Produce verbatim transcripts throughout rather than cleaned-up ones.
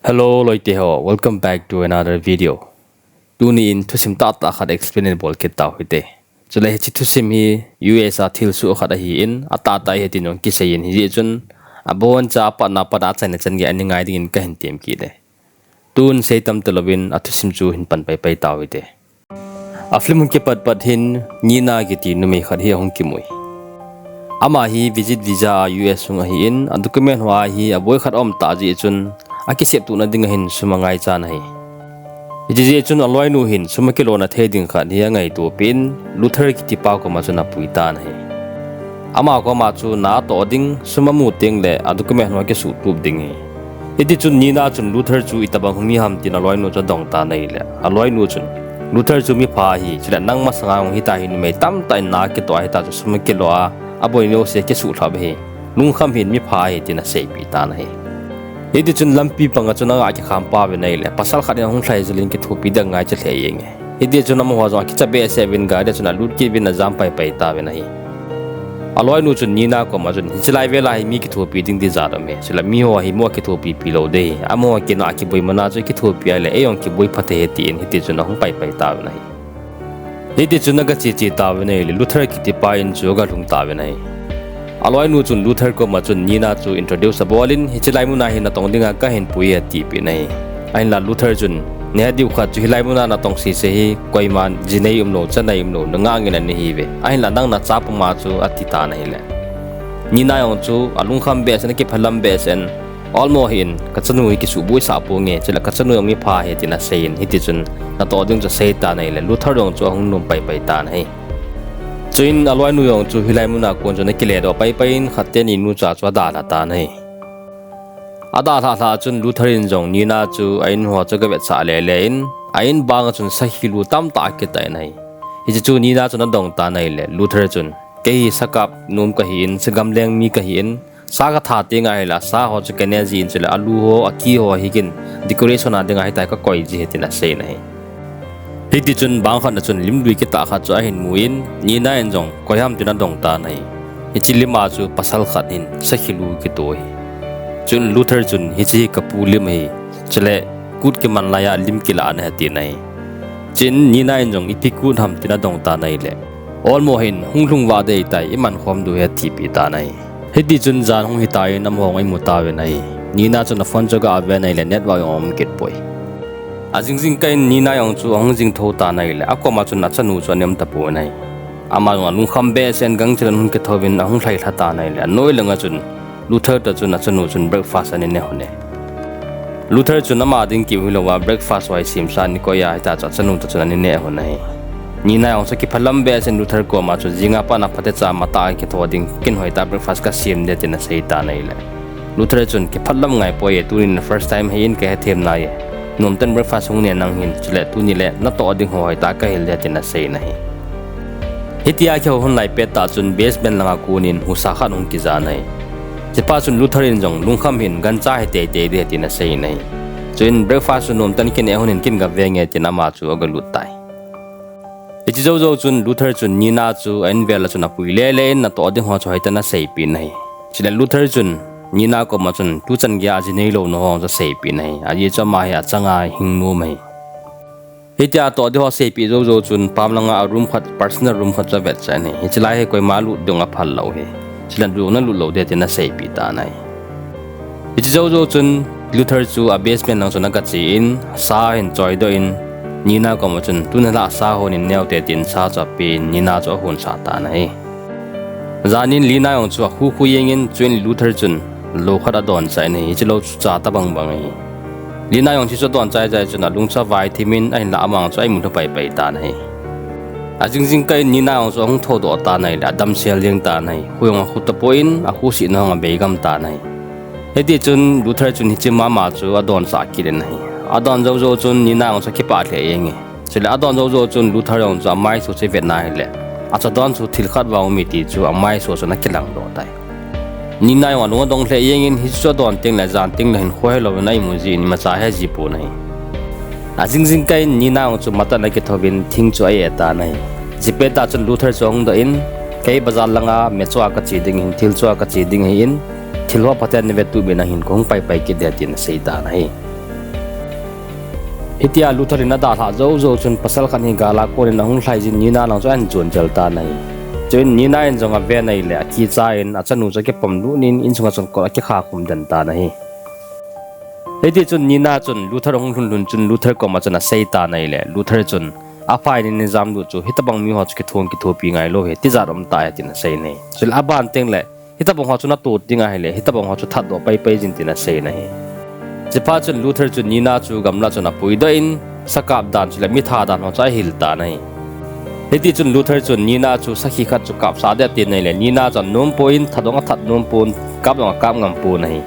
Hello, loite ho. Welcome back to another video. Tuni in thusim tahtah khat explain in bol kit tau hite. Chule hiche thusim hi U S a thilsoh khat ahin, atahtah ahi tin jong kisei in, hijeh chun abon cha apatna pat a achaina chan gei ana ngai dingin kahin tem kit e. Tun sei tam talouvin athusim chu hin pan paipai tau hite. A film hung kipat pat hin Nina kiti numei khat hi ahung kimu e. Ama hi visit visa a U S hung ahin, a document hoa hi aboi khat aum tah jeh chun akiseptohna ding ahin sum angaichan ahi. Hiche jeh chun aloinu hin sum akilona thei ding khat hi angaito peh in, Luther kitipa koma chun apui tan ahi. Ama koma chu na atoh ding, sum amu tengle a document ho akisuhtup ding ahi. Hitichun Nina chun Luther chu itobang mi ham tin aloinu chu adong tan ahile, aloinu chun Luther chu mipha ahi, chule nang masanga hung hitia hi numei tamtah in na akitoh a, hitia chu sum akilo a, aboi jouse akisuhlhap ahi, lungkham hih in, mipha ahi tin aseipeh tan ahi. Hitichun lampi panga chun anga kikham pauvin ahile, pasal khat in ahung lhai jel in kithopi ding angaicha lheh jenge. Hitichun amaho jong akicha behseh uvin gari a chun alut kit uvin ajam paipai tauvin ahi. Aloinu chun Nina koma chun, hiche lai vel a hi mi kithopi ding ding jat aume, chule miho hi mo kithopipi lou ding ahi, amaho kina kiboi mana chu kithopi ahile eijong kiboi pha thei ahi tin, hitichun ahung paipai tauvin ahi. Hitichun agache che tauvin ahile, Luther kitipa in chu agalhung tauvin ahi. Aloinu chun Luther koma chun Nina chu introduce abol in, hiche lai muna hi natong dinga kahin pui e atipeh in ahi. Ahinla Luther chun, nahet diu khat chu hilai muna natong sese hi koiman jinei umlou, chanei umlou, nangah ngei in ana hiuve. Ahinla nang nacha puma chu ati tan ahile, Nina jong chu alungkham behseh in, akiphalam behseh in, olmo hih in, kachanu hi kisuhboisah ponge, chule kachanu jong mipha ahi tin asei in, hitichun natoh ding chu asei tan ahile, Luther jong chu ahung nom paipai tan ahi. Chuin aloinu jong chu hilai muna kon chun akiledoh paipai in, khat teni nucha chu adalha tan ahi. Adalhah lhah chun Luther in jong Nina chu a-in ho chu agavetsah lele in, a-in banga chun sakhi lu tamtah akitah in ahi. Hiche chu Nina chun adong tan ahile, Luther chun, kei hi sakap nom kahi in, sagamleng mi kahi in, sa katha tenga ahile, sa ho chu kaneh jin, chule alu ho, aki ho hi kin decoration a dinga hitia kakoi ji ahi tin asei in ahi. Hitichun bang khatna chun lim lui kitah khat chu ahin mu in, Nina in jong koi ham tin adong tan ahi. Hiche lima chu pasal khat hin sakhi lu kito ahi. Chun Luther chun, hiche hi kapu lim ahi, chule kut kiman laiya lim kilahna ahi atin ahi. Chuin Nina in jong ipi kut ham tin adong tan ahile, olmo hih in, hung lhung vah ding ahitai, iman khom diu ahi atipeh tan ahi. Hitichun jan hung hitan amaho jong aimu tauvin ahi. Nina chun aphone chu aga-a ven ahile network jong aum kit poi. Ajing jingkah in Nina jong chu ahung jing thou tan ahile, akoma chun achanu chu ana um tapon ahi. Ama jong alungkham behseh in gangchel in ahung kithouvin ahung lhailha tan ahile, anoi langa chun Luther toh chun achanu chun breakfast ana ne lhon e. Luther chun ama ding kiu hilouva breakfast ho hi semsa ana koi a, hitia chu achanu toh chun ana ne lhon ahi. Nina jong chu kiphalam behseh in Luther koma chu jinga pat a phatecha matah a kitho ding, kin hoitah breakfast kasem ding tin asei tan ahile, Luther chun, kiphalam ngai poi e, tuni na first time ahin kahethem nai e. Nomtah in breakfast hung ne nang hin, chule tuni le natoh ding ho hoitah kahil ding tin asei in ahi. Hitia kihou lhon lai pettah chun basement langa kon in husa khat ahung kijan ahi. Chuphat chun Luther in jong lungkham hih in, gancha hi teitei ding ahi tin asei in ahi. Chuin breakfast chu nomtah in kineh lhon in, kin gavenge tin ama chu agalut tai. Hiche jou jou chun Luther chun Nina chu a-in vel a chun apui lele in natoh ding ho chu hoitah in aseipeh in ahi. Chule Luther chun Nina koma chun tuchan geiya jinei louna ho chu aseipeh in ahi. Ajeh chu ama hi achanga hing nom ahi. Hitia atoh ding ho aseipeh jou jou chun pam langa a room khat, personal room khat chu avetcha in ahi. Hiche lai hi koima lut ding aphal lou ahi. Chule lut nalut lou ding tin aseipeh tan ahi. Hiche jou jou chun Luther chu a basement lang chun agache in, sa ahin choidoh in, Nina koma chun, tun hilai a sa hon in neote tin sa chu apen, Nina chu ahonsah tan ahi. Jan in Lina jong chu akhu khu jeng in, chuin Luther chun lou khat adonchah in ahi, hiche lou chu cha tobang bang ahi. Lina jong hiche chu adon chai chai chun alung chu avaithim in, ahinla ama jong chu aimu lha paipai tan ahi. Ajing jingkah in Nina jong chu ahung thoudoh tan ahile, adamsel jeng tan ahi. Kho jong akhu tapon, akhusetna jong abeigam tan ahi. Hitichun Luther chun hiche mama chu adonchah kit in ahi. Adon jou jou chun Nina jong chu akipah lheh jenge. Chule adon jou jou chun Luther jong chu amaiso chu avetna ahile, acha don chu thil khat vang aume ti chu amaiso chun akilangdoh tai. Nina jong alung adong lheh jeng in, hiche chu adon tengle jan tengle hin kho helouvin aimu jin imacha ahe ji pon ahi. Ajing jingkah in Nina jong chu matah in akithouvin thing chu a-e tan ahi. Hiche pettah chun Luther chu ahung doh in, kei bazar langa me choa kache ding ahin, thil choa kache ding ahin, thil ho phaten navetup in, ahin kahung paipai kit ding tin asei tan ahi. Hitia Luther in adalhah jou jou chun pasal khat hi gal a konin ahung lhai jin Nina lang chu ahin jon jel tan ahi. Chuin Nina in jong aven ahile akicha in achanu chu akipom lut in insunga chun kot akikha khum den tan ahi. Hiti chun Nina chun Luther ahung lhun lhun chun Luther koma chun asei tan ahile Luther chun aphai nin ijam lut chu hitobang miho chu kithong kithopi ngailou hi tijat um tah ahi tin asei in ahi. Chule aban tengle hitobang ho chu natoh ding ahile hitobang ho chu thatdoh paipai jin tin asei in ahi. Chuphat chun Luther chun Nina chu gamlah chun apuidoh in sakap dan chule mitha dan ho chu ahil tan ahi. Hiti chun Luther chun Nina chu sakhi khat chu kapsah ding atin ahile Nina chu anom pon, that jong athat nom pon, kap jong akap ngam pon ahi.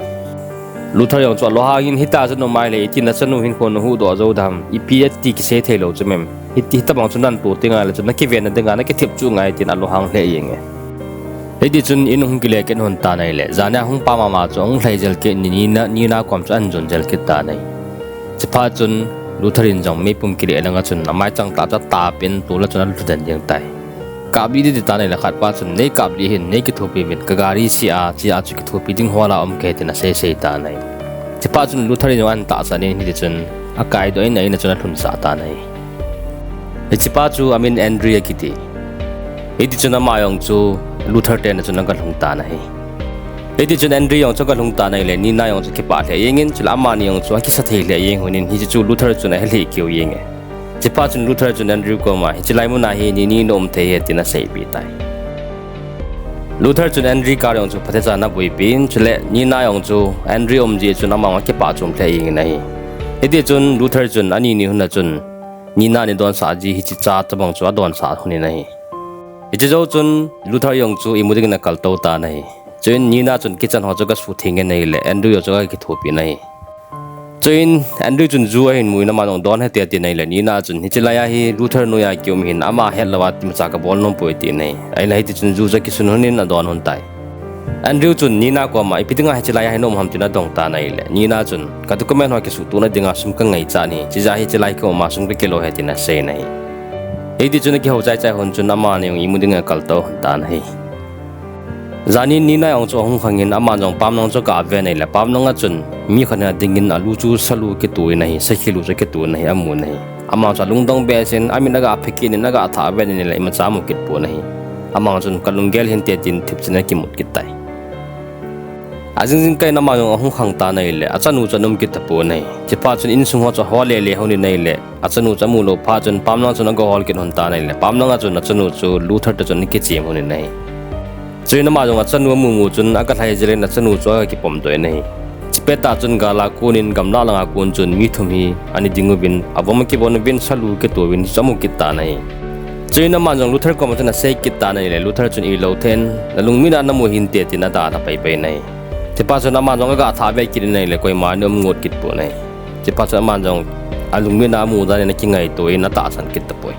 Luther jong chu alunghangin, hita chu nom ahile iti nachanu hinkho nahuhdoh jou dem, ipi ati kisei theilou chu mem. Hiti, hitobang chu natoh ding ahile chu nakivenna dinga nakithip chu ngai tin alunghang lheh jenge. Hiti chun in ahung kile kit lhon tan ahile jania hung pha mama chu ahung lhai jel kit in Nina, Nina kom chu ahin jon jel kit tan ahi. Chuphat chun Luther in jong meipum kile langa chun amaichang tah chu atap in tol a chun alhu den jeng tai. Kaplih ding ati tan ahile khatpa chun, nei kaplih hih in, nei kithopi uvin, ka gari che a, che a chu kithopi ding hol a um kei tin asei sei tan ahi. Chuphat chun Luther in jong ahin tahsan in hiti chun akaidoh in a in a chun alhunsah tan ahi. Hichepa chu amin Andrew akiti. Hiti chun ama jong chu Luther te in a chun agalhung tan ahi. Hiti chun Andrew jong chu agalhung tan ahile Nina jong chu kipah lheh jengin chule amani jong chu akisa thei lheh jeng lhonin hiche chu Luther chun ahilheh keu jenge. Chuphat chun Luther chun Andrew koma, hiche lai muna hi Nina naum thei ahi tin aseipeh tai. Luther chun Andrew car jong chu phatecha in aboipi in chule Nina jong chu Andrew um jeh chun ama jong akipah chom lheh jengin ahi. Hiti chun Luther chun ani ni lhun a chun Nina ana donsah ji hiche cha tobang chu adonsah lhonin ahi. Hiche jou chun Luther jong chu imu dingin akaltou tan ahi. Chuin Nina chun kitchen ho chu agasutheng in ahile Andrew jong chu agakithopi in ahi. Chuin Andrew chun ju ahin mu in ama jong don hite atin ahile Nina chun hiche laiya hi Luther noiya kium hin ama hetlou a imacha kabol nompoi atin ahi. Ahile hiti chun ju chu akisun lhonin adon lhon tai. Andrew chun Nina koma ipi dinga hiche laiya hi naum ham tin adong tan ahile Nina chun ka document ho kisuhtohna dinga sum kangaichat in ahi, chujeh a hiche lai kaum a sum kakilou ahi tin asei in ahi. Hiti chun akihou chaichai lhon chun amani jong imu dingin akaltou lhon tan ahi. Janin Nina jong chu ahung khangin aman jong pamlang chu aga ven ahile pamlanga chun mi khat in adingin alu chu salu kitoh in ahi, sakhi lu chu kitoh in ahi, amun ahi. Ama chu alungdong behseh in amit aga phe kit in aga thah ven ahile imacha amu kit pon ahi. Ama chun kalunggel hinte tin thipchan in akimut kit tai. Ajing jingkah in ama jong ahung khang tan ahile achanu chu ana um kit tapon ahi. Chuphat chun insung ho chu ahol lele lhonin ahile achanu chu amu lou phat chun pamlang chun agahol kit lhon tan ahile pamlanga chun achanu chu Luther te chun ana kichem lhonin ahi. Chuin ama jong achanu amu mu chun aga lhai jel in achanu chu aga kipomdoh in ahi. Chupet tah chun gal a konin gamlah langa kon chun mi thum hi ana ding uvin avom akivon uvin salu kitoh uvin chu amu kit tan ahi. Chuin ama jong Luther koma chun asei kit tan ahile Luther chun ilou then nalungmit a namu hinte tin adalha paipai in ahi. Chuphat chun ama jong aga thah vet kit in ahile koima ana um ngot kit pon ahi. Chuphat chun ama jong alungmit a amu dan in akingaito in atahsan kit tapoi.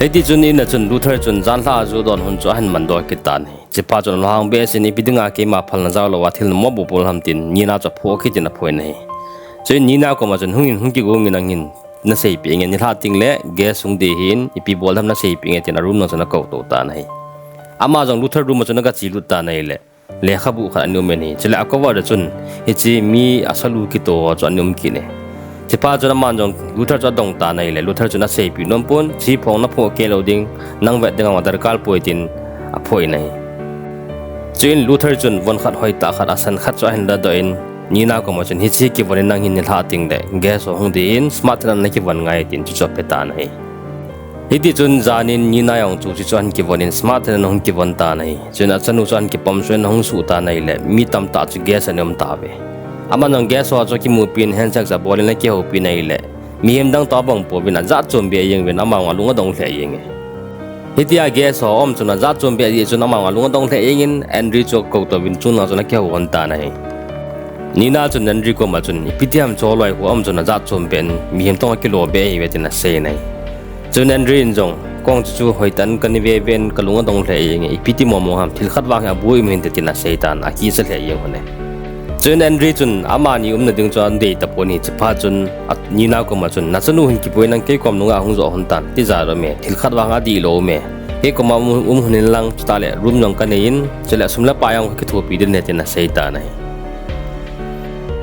Hiti chun in a chun Luther chun janlhah a ju don lhon chu ahin mandoh kit tan ahi. Chuphat chun alunghang behseh in ipi dinga keima phalna jaolou a thil namo bol bol ham tin Nina chu aphoh kit in aphoh in ahi. Chuin Nina koma chun hungin hung kigong in nangin naseipeh inge, nilhah tengle gas hung ding ahin ipi bol dem naseipeh inge tin a room lang chun akouto tan ahi. Ama jong Luther room a chun agachelut tan ahile lekhabu khat ana um in ahi. Chule a cover a chun hiche mi asalu kitoh ho chu ana um kit in ahi. Chuphat chun aman jong Luther chu adong tan ahile Luther chun aseipeh nom pon, hiche phong naphoh kei lou ding, nang vet dinga darkar poi tin aphoh in ahi. Chuin Luther chun von khat hoitah khat asan khat chu ahin ladoh in Nina koma chun hiche kivon in nangin nilhah tengle gas ho hung ding ahin smart thenan nakivon ngai tin chu chu ape tan ahi. Hiti chun janin Nina jong chu hiche chu ahin kivon in smart thenan ahung kivon tan ahi. Chuin achanu chu ahin kipom suh in ahung suh tan ahile mi tamtah chu gas a ana um tauve. Aman jong gas ho chu akimupi in handshake abol in akihoupi in ahile mihem dang toh abang pouvin ajat chom beh jeng uvin ama jong alung adong lheh jenge. Hitia gas ho aum chun ajat chom beh jeh chun ama jong alung adong lheh jengin Andrew chu akouto uvin chunlang chun akihou lhon tan ahi. Nina chun Andrew koma chun ipi ti ham chu holoi ho aum chun ajat chom beh in mihem toh akilo beh ahiuve tin asei in ahi. Chun Andrew in jong kong chu chu hoitah in kana ve ve in kalung adong lheh jenge, ipi ti momo ham, thil khat vang hi aboi um hinte tin asei tan akicha lheh jeng lhon e. Chuin Andrew chun amani umna ding chu adei tapon ahi. Chuphat chun Nina koma chun nachanu hin kiboi nang kei kom nunga hung jo lhon tan tijat aume, thil khat vang adihlou ume, kei koma um, um lhon in lang chuteng le room jong kanei in chule sum le pai jong kakithopi ding ahi tin asei tan ahi.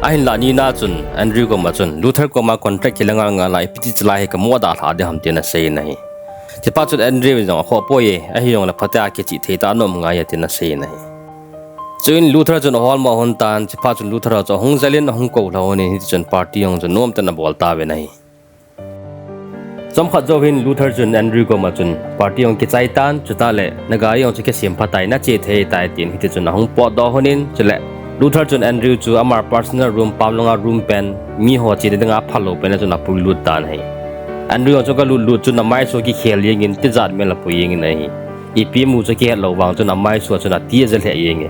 Ahinlah Nina chun Andrew koma chun, Luther koma contract hi la ngal ngal a, ipi ti chalai hi kamu dalha ding ham tin asei in ahi. Chuphat chun Andrew in jong akhoh poi e, ahijongle phatea kichih thei tah a um ngai e tin asei in ahi. Chuin Luther chun ahol mo hon tan, chuphat chun Luther ho chu ahung jel in ahung kou lha hon in hiti chun party jong chu nom tah in abol tauvin ahi. Chomkhat jou hin Luther chun Andrew koma chun party jong kichai tan, chutah le na gari jong chu kisem pha tai, nache thei tai tin hiti chun ahung potdoh hon in, chule Luther chun Andrew chu ama personal room pamlanga room pen, miho chena dinga phalou pen a chun apuilut tan ahi. Andrew jong chu agalut lut chun amaisu akikhel jeng in tijat mel apui jeng in ahi. Ipi amu chu akihet lou vang chun amaisu a chun ati aja lheh jeng e.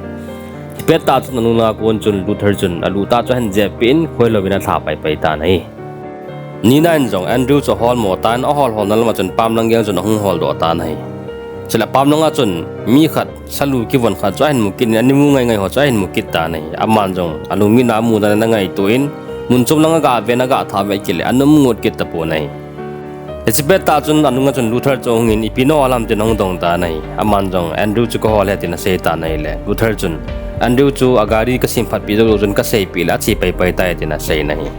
Chupet tah chun anunga kon chun Luther chun aluh tah chu ahin jep peh in khoilou in alha paipai tan ahi. Nina in jong Andrew chu ahol mo tan, ahol holna lama chun pamlang gei chun ahung holdoh tan ahi. Chule pamlanga chun mi khat, salu kivon khat chu ahin mu kit in, ana mu ngai ngai ho chu ahin mu kit tan ahi. Aman jong alungmit na amu dan in angaito in, mun chom langa aga ven, aga tha ve kit le ana um ngot kit tapon ahi. Hiche pet tah chun anunga chun Luther chu ahung in, ipi nahol ham tin ahung dong tan ahi. Aman jong Andrew chu kahol e tin asei tan ahile, Luther chun Andrew chu agari kasem phatpi jou jou chun kaseipeh le ache paipai tai tin asei in ahi.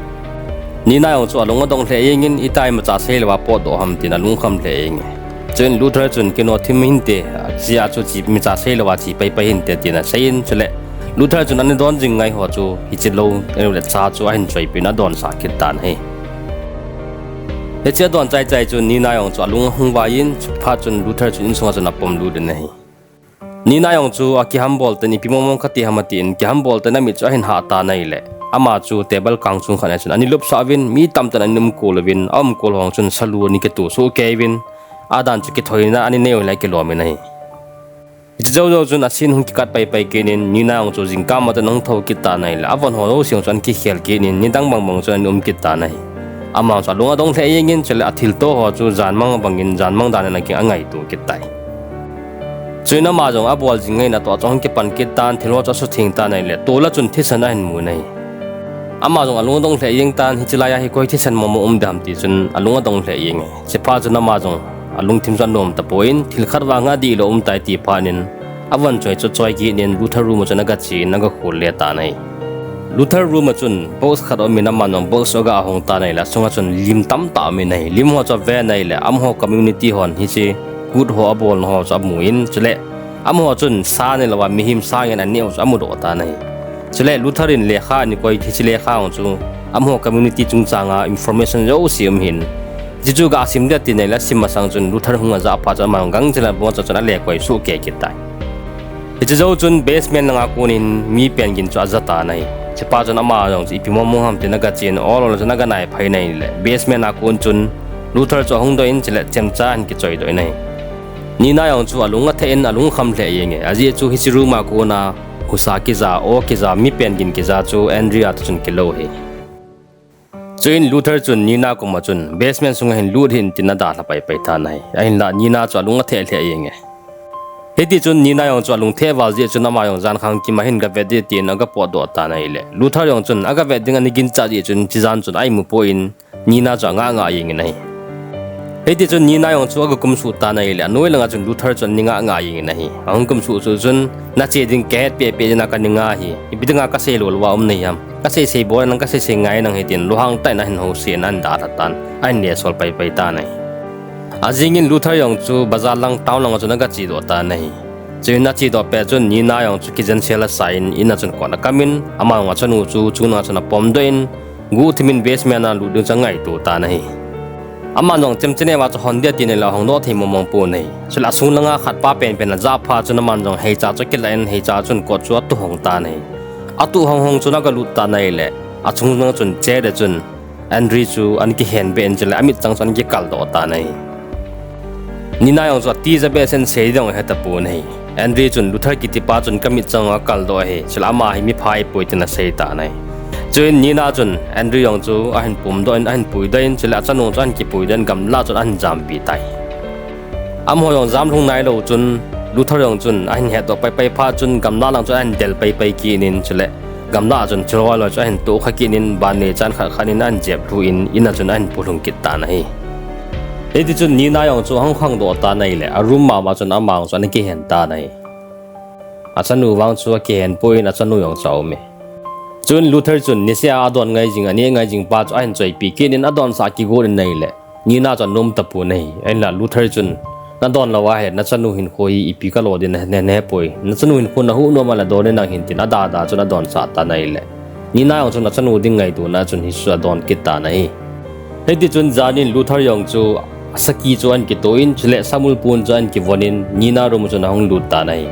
Nina jong chu alung adong lheh jeng in, itia imacha seilou a potdoh ham tin alungkham lheh jeng e. Chuin Luther chun kino thim hinte, chea chu che, imacha seilou a che paipai hinte tin asei in, chule Luther chun ana don jing ngai ho chu hiche lou, ahilou le cha chu ahin choipeh in adonsah kit tan ahi. Hiche adon chai chai chun Nina jong chu alung ahung vai in, chuphat chun Luther chun insunga chun apom lut in ahi. Nina jong chu akihambol tah in ipi mong mong kati ham atin, kihambol tah in amit chu ahin hah tan ahile, ama chu table kang chung khat a chun ana lupsah uvin, mi tamtah in ana umkol uvin, aumkol ho chun salu ana kitoh soh kei uvin, adan chu kithoina ana nei u le akilom in ahi. Hiche jou jou chun asin hung kikat paipai kit in, Nina jong chu jingkah matah in ahung thou kit tan ahile, avon ho jouse jong chu ana kikhel kit in, nidang bang bang chu ana um kit tan ahi. Ama jong chu alung adong lheh jeng in, chule athilto ho chu janmang bangin, janmang dan in akingaito kit tai. Chuin ama jong abol jing ngai natoh chu ahung kipan kit tan, thil ho chu asutheng tan ahile, tol a chun thisan ahin mu in ahi. Ama jong alung adong lheh jeng tan, hiche laiya hi koi thisan mong mong um ding ham ti chun alung adong lheh jeng e. Chuphat chun ama jong alungthim chu anom tapon, thil khat vang adihlou um tai ti phat in, avon choi chu achoi kit in Luther room a chun agache in agakhol le tan ahi. Luther room a chun box khat aum in, aman jong box chu agahong tan ahile, asunga chun lim tamtah um in ahi. Lim ho chu ave in ahile, amaho community hon hiche cult ho abolna ho chu amu in, chule amaho chun sa neilou a mihem sangin aneh u chu amudoh tan ahi. Chule Luther in lekha ana koi, hiche lekha jong chu amaho community chungchanga information jouse um ahin, hiche chu gasim ding ati nahile, asim masang chun Luther hung ajah phat chun ama jong gangchel a bocha chun alekoi soh kei kit tai. Hiche jou chun basement langa kon in mi pen gin chu aja tan ahi. Chuphat chun ama jong chu ipi mong mong ham tin agache in ol ol chun aganai phai in ahile, basement a kon chun Luther chu ahung doh in, chule chemcha ahin kichoidoh in ahi. Nina jong chu alung atheh in alungkham lheh jeng e. Ajeh chu hiche room a kona husa kija, aw kija, mi pen gin kija chu Andrea toh chun kilou ahi. Chuin Luther chun Nina koma chun basement sunga hin lut hih in tin adalha paipai tan ahi. Ahinlah Nina chu alung atheh lheh jeng e. Hiti chun Nina jong chu alungthim val jeh chun ama jong jankhang kima hin gavet ding tin agapotdoh tan ahile, Luther jong chun agavet ding ana ginchat jeh chun hiche jan chun a-imu poi in, Nina chu angah ngah jeng in ahi. Hiti chun Nina jong chu agakumsuh tan ahile, anoi langa chun Luther chu ana ngah ngah jeng in ahi. Ahung kumsuh suh chun, nache ding kahet peh peh jeh a kana ngah ahi. Ipi dinga kasei lou lou a um nahi ham? Kasei sei bol nang, kasei sei ngai nang ahi tin lunghang tah in ahin house in ahin dalha tan, ahin lesol paipai tan ahi. Ajing in Luther jong chu bazar lang town langa chun agachedoh tan ahi. Chuin achedoh pet chun Nina jong chu kijensel asa in, in a chun kot akam in, ama jong achanu chu chunga chun apomdoh in, guhthim in basement a lut ding chu angaito tan ahi. Aman jong chemcha neo a chu hon ding ati nahile ahongdoh thei mong mong pon ahi. Chule asung langa khatpa penpen ajah phat chun aman jong heicha chu akilah in, heicha chun kot chu atuhong tan ahi. Atuhong hong chun agalut tan ahile, achung langa chun chair a chun Andrew chu ana kihenbeh in, chule amitchang chu ana kikaldoh tan ahi. Nina jong chu atija behseh in sei ding jong ahetapon ahi. Andrew chun Luther kitipa chun kamitchang akaldoh ahi, chule ama hi mipha ahipoi tin asei tan ahi. Chuin Nina chun Andrew jong chu ahin pumdoh in, ahin puidoh in, chule achanu chu ahin kipuidoh in gamlah chun ahin jampeh tai. Amaho jong jamlhung nailou chun Luther jong chun ahin hetdoh paipai phat chun gamlah lang chun ahin del paipai kit in, chule gamlah a chun thil hoiloi chu ahin tohkha kit in, ban neichan khat khat in ahin jeplhu in, in a chun ahin pulhung kit tan ahi. Hitichun Nina jong chu ahung khangdoh tan ahile, a room mama chun ama jong chu ana kihen tan ahi. Achanu vang chu akihen poi in, achanu jong chu aume. Chun Luther chun niseh a adon ngai jing, aneh ngai jing pa chu ahin choipeh kit in adonsah kigot in ahile, Nina chu anom tapon ahi. Ahinla Luther chun, nadon lou ahile nachanu hinkho hi ipi kalo ding nahe, nahepoi. Nachanu hinkho nahuh nom a nadon in nang hin tin adada chun adonsah tan ahile, Nina jong chun achanu ding ngaitona chun hichu adon kit tan ahi. Hitichun janin Luther jong chu asaki chu ahin kitoh in, chule samul pon chu ahin kivon in, Nina room a chun ahung lut tan ahi.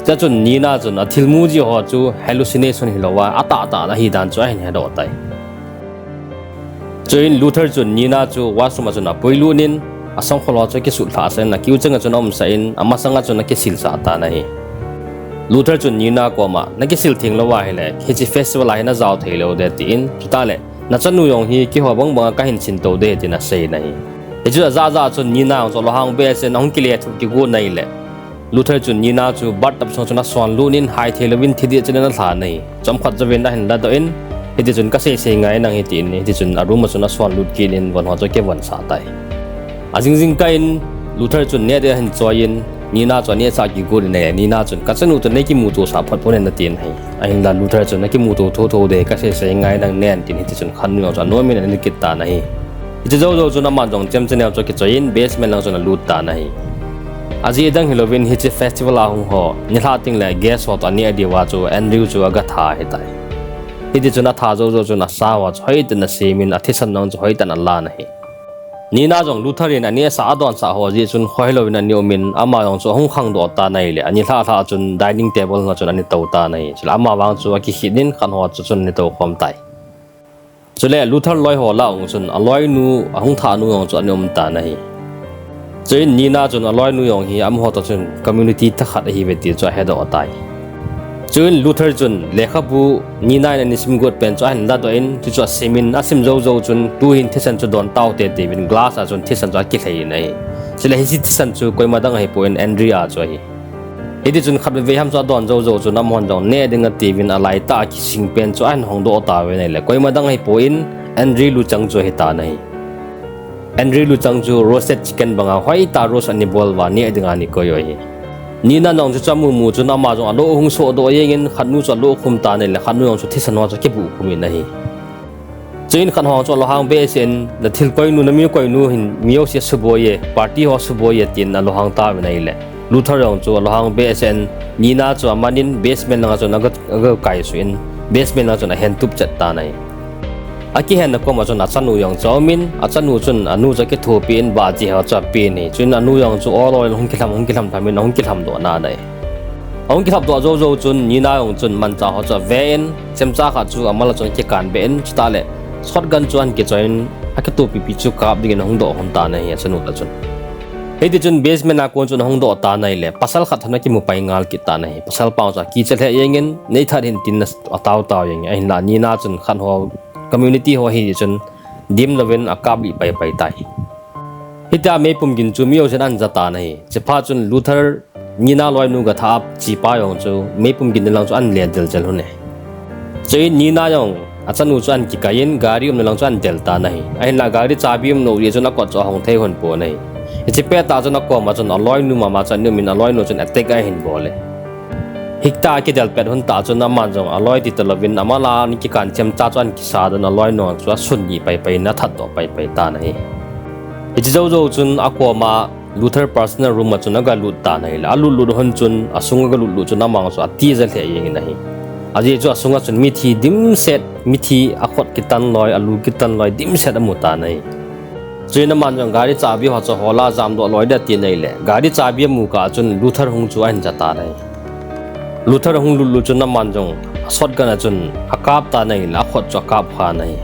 Chuchun Nina chun athilmu jeh ho chu hallucination hilouva, atahtah ahidan chu ahin hedoh tai. Chuin Luther chun Nina chu washroom a chun apuilut in, asangkhol ho chu akisutlhah sah in, akiu cheng a chun aumsah in, amasanga chun akisilsah tan ahi. Luther chun Nina koma, nakisil theng lou ahile, hiche festival a hi najao theilou ding tin, chuteng le, nachanu jong hi keiho bangbanga kahin sintou ding tin asei in ahi. Hichu ajah jah chun Nina jong chu alunghang behseh in ahung kilethuh kigot in ahile, Luther chun Nina chu bathtub sunga chun asonlut in, hai theilouvin thidih chun ana lhan ahi. Chomkhat jouvin ahin ladoh in, hitichun kasei sei ngai nang hi tin, hitichun a room a chun asonlut kit in von ho chu akivonsah tai. Ajing jingkah in Luther chun neh ding ahin choi in, Nina chu anehsah kigot in ahile, Nina chun, kachanu toh neikimuto sah phot pon ahi natin ahi. Ahinla Luther chun, nakimuto thotho ding, kasei sei ngai nang nen tin, hitichun khatnu jong chu anom in ana kit tan ahi. Hiche jou jou chun aman jong chemcha neo chu akichoi in basement lang chun alut tan ahi. Ajeh dang hilouvin hiche festival a hung ho, nilhah tengle guest ho toh aneh diuva chu Andrew chu agatha ahitai. Hitichun atha jou jou chun asa ho chu hoitah in asem in athisan jong chu hoitah in alan ahi. Nina jong Luther in anehsah adonsah ho jeh chun khohelouvin ana umin ama jong chu ahung khangdoh tan ahile anilhah lhah chun dining table nga chun ana tou tan ahi. Chule amavang chu akikhit in khat ho chu chun ana tou khom tai. Chule Luther loi ho lah a chun aloinu, ahung thah nu jong chu ana um tan ahi. Chuin Nina chun aloinu jong hi amaho toh chun community thakhat ahiuve ti chu ahedoh tai. Chuin Luther chun lekhabu Nina in ana simgot pen chu ahin ladoh in, chuchu asim in, asim jou jou chun tuhin thisan chu don taute tiuvin glass a chun thisan chu akilhei in ahi. Chule hiche thisan chu koima dang ahipoi, Andrew a chu ahi. Hitichun khatvei ham chu adon jou jou chun amahon jong neh ding atiuvin alaitah a kising pen chu ahin hongdoh tauvin ahile koima dang ahipoi, Andrew luchang chu ahitan ahi. Andrew luchang chu roasted chicken banga hoitah roast ana bol uva neh dinga ana koi u ahi. Nina jong chuchu amu mu chun ama jong alo ahung sohdoh jengin khatnu chu alo khum tan ahile khatnu jong chu thisan ho chu akibuh khum in ahi. Chuin khat ho chu alunghang behseh in, nathil koinu, nami koinu hin mi jouse suboi e, party ho suboi e tin alunghang tauvin ahile, Luther jong chu alunghang behseh in Nina chu amanin basement langa chun aga, aga kaisuh in basement langa chun ahentup chet tan ahi. Akihenna koma chun achanu jong chu aumin, achanu chun anu chu akithopi in bahchih ho chu apen ahi. Chuin anu jong chu ol ol in hung kilham, hung kilham lham in ahung kilhamdoh nan ahi. Ahung kilhamdoh jou jou chun Nina jong chun manchah ho chu ave in, chemcha khat chu amal a chun akikan beh in, chuteng le shotgun chu ahin kichoi in, akitopipi chu kap dingin ahung doh lhon tan ahi achanu toh chun. Hitichun basement a kon chun ahung doh tan ahile, pasal khat toh ana kimupai ngal kit tan ahi. Pasal pa chu akicha lheh jengin, neithat hih in tin atao tao jengin, ahinla Nina chun khat ho community ho ahi chun dimlouvin akaplih paipai tai. Hitia meipum gin chu mi jousen ahin ja tan ahi. Chuphat chun Luther, Nina loinu gathah a chepa jong chu meipum gin lang chu ahin ledel jel lhon e. Chuin Nina jong achanu chu ahin kikai in gari umna lang chu ahin del tan ahi. Ahinla gari chabi umlou jeh chun akot chu ahong thei lhon pon ahi. Hiche pettah chun akoma chun aloinu mama chu ana umin aloinu chun attack ahin bol e. Hitia akidel pet lhon tah chun aman jong aloi ti talouvin amal a ana kikan chemcha chu ahin kisat un aloinu chu asun ni paipai in athatdoh paipai tan ahi. Hiche jou jou chun akoma Luther personal room a chun agalut tan ahile, alut lut lhon chun, asunga agalut lut chun amang chu atija lheh jengin ahi. Ajeh chu asunga chun mithi dimset, mithi akhut kitan loi, alu kitan loi dimset amu tan ahi. Chuin aman jong gari chabi ho chu hol a jamdoh loi ding atin ahile, gari chabi amu kah a chun Luther hung chu ahin ja tan ahi. Luther ahung lut lut chun aman jong shotgun a chun akap tan ahile, akhut chu akap khan ahi.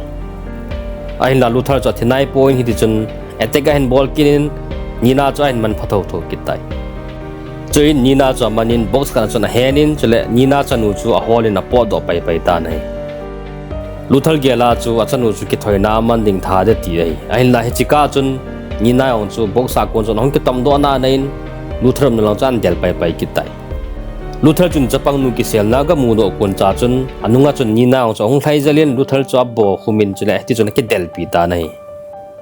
Ahinla Luther chu athi naipon hitichun attack ahin bol kit in, Nina chu ahin manpha thotho kit tai. Chuin Nina chu amanin box khat a chun ahen in, chule Nina chanu chu ahol in apotdoh paipai tan ahi. Luther gel a chu achanu chu kithoina aman ding tha ding ati ahi. Ahinla hiche kah a chun Nina jong chu box a kon chun ahung kitomdoh nan ahin, Luther umna lang chu ahin del paipai kit tai. Luther chun chapangnu kiselna agamudoh koncha chun, anunga chun Nina jong chu ahung lhaijel in Luther chu abo khum in chule hitichun akidelpi tan ahi.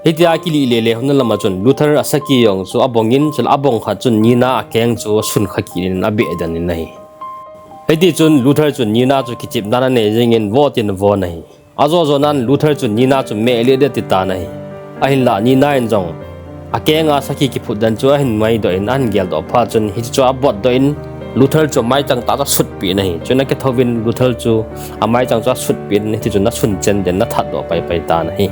Hitia akilih lele lhonna lama chun Luther asaki jong chu abong in, chule abong khat chun Nina akeng chu asunkha kit in abeh den in ahi. Hiti chun Luther chun Nina chu kichepna anei jingin vo tin avon ahi. Ajo jo nan Luther chun Nina chu meh le de ati tan ahi. Ahinlah Nina in jong akenga sakhi kiphut dan chu ahin maidoh in ahin geldoh phat chun hichu abotdoh in Luther chu amaichang tah chu asutpeh in ahi. Chun akithouvin Luther chu amaichang chu asutpeh in hiti chun asun chen den athatdoh paipai tan ahi.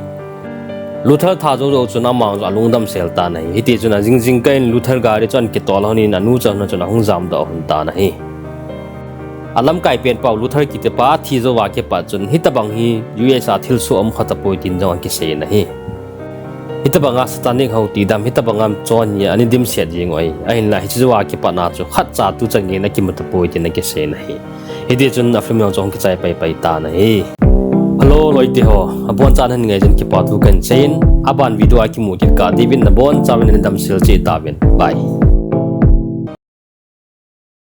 Luther that jou jou chun amang chu alungdam sel tan ahi. Hiti chun ajing jingkah in Luther gari chu ahin kitol lhonin anu chanu chun ahung jamdoh lhon tan ahi. Alamkai penpa Luther kitipa athi jouva kipat chun hitobang hi U S a thilsoh um khatapoi tin jong akisei in ahi. Hitobanga satanic ho tidam, hitobanga chon hi ana dimset jing u ahi. Ahinlah hiche jouva kipatna chu khatcha tuchan geiyin akimu tapoi tin akisei in ahi. Hiti chun a film jong chu ahung kichai paipai tan ahi. Hello loite ho, abonchan nahin ngai jeh in kipa thu kahin seiyin, aban video a kimu kit kah diuvin nabonchauvin nadamsel cheh tauvin. Bye.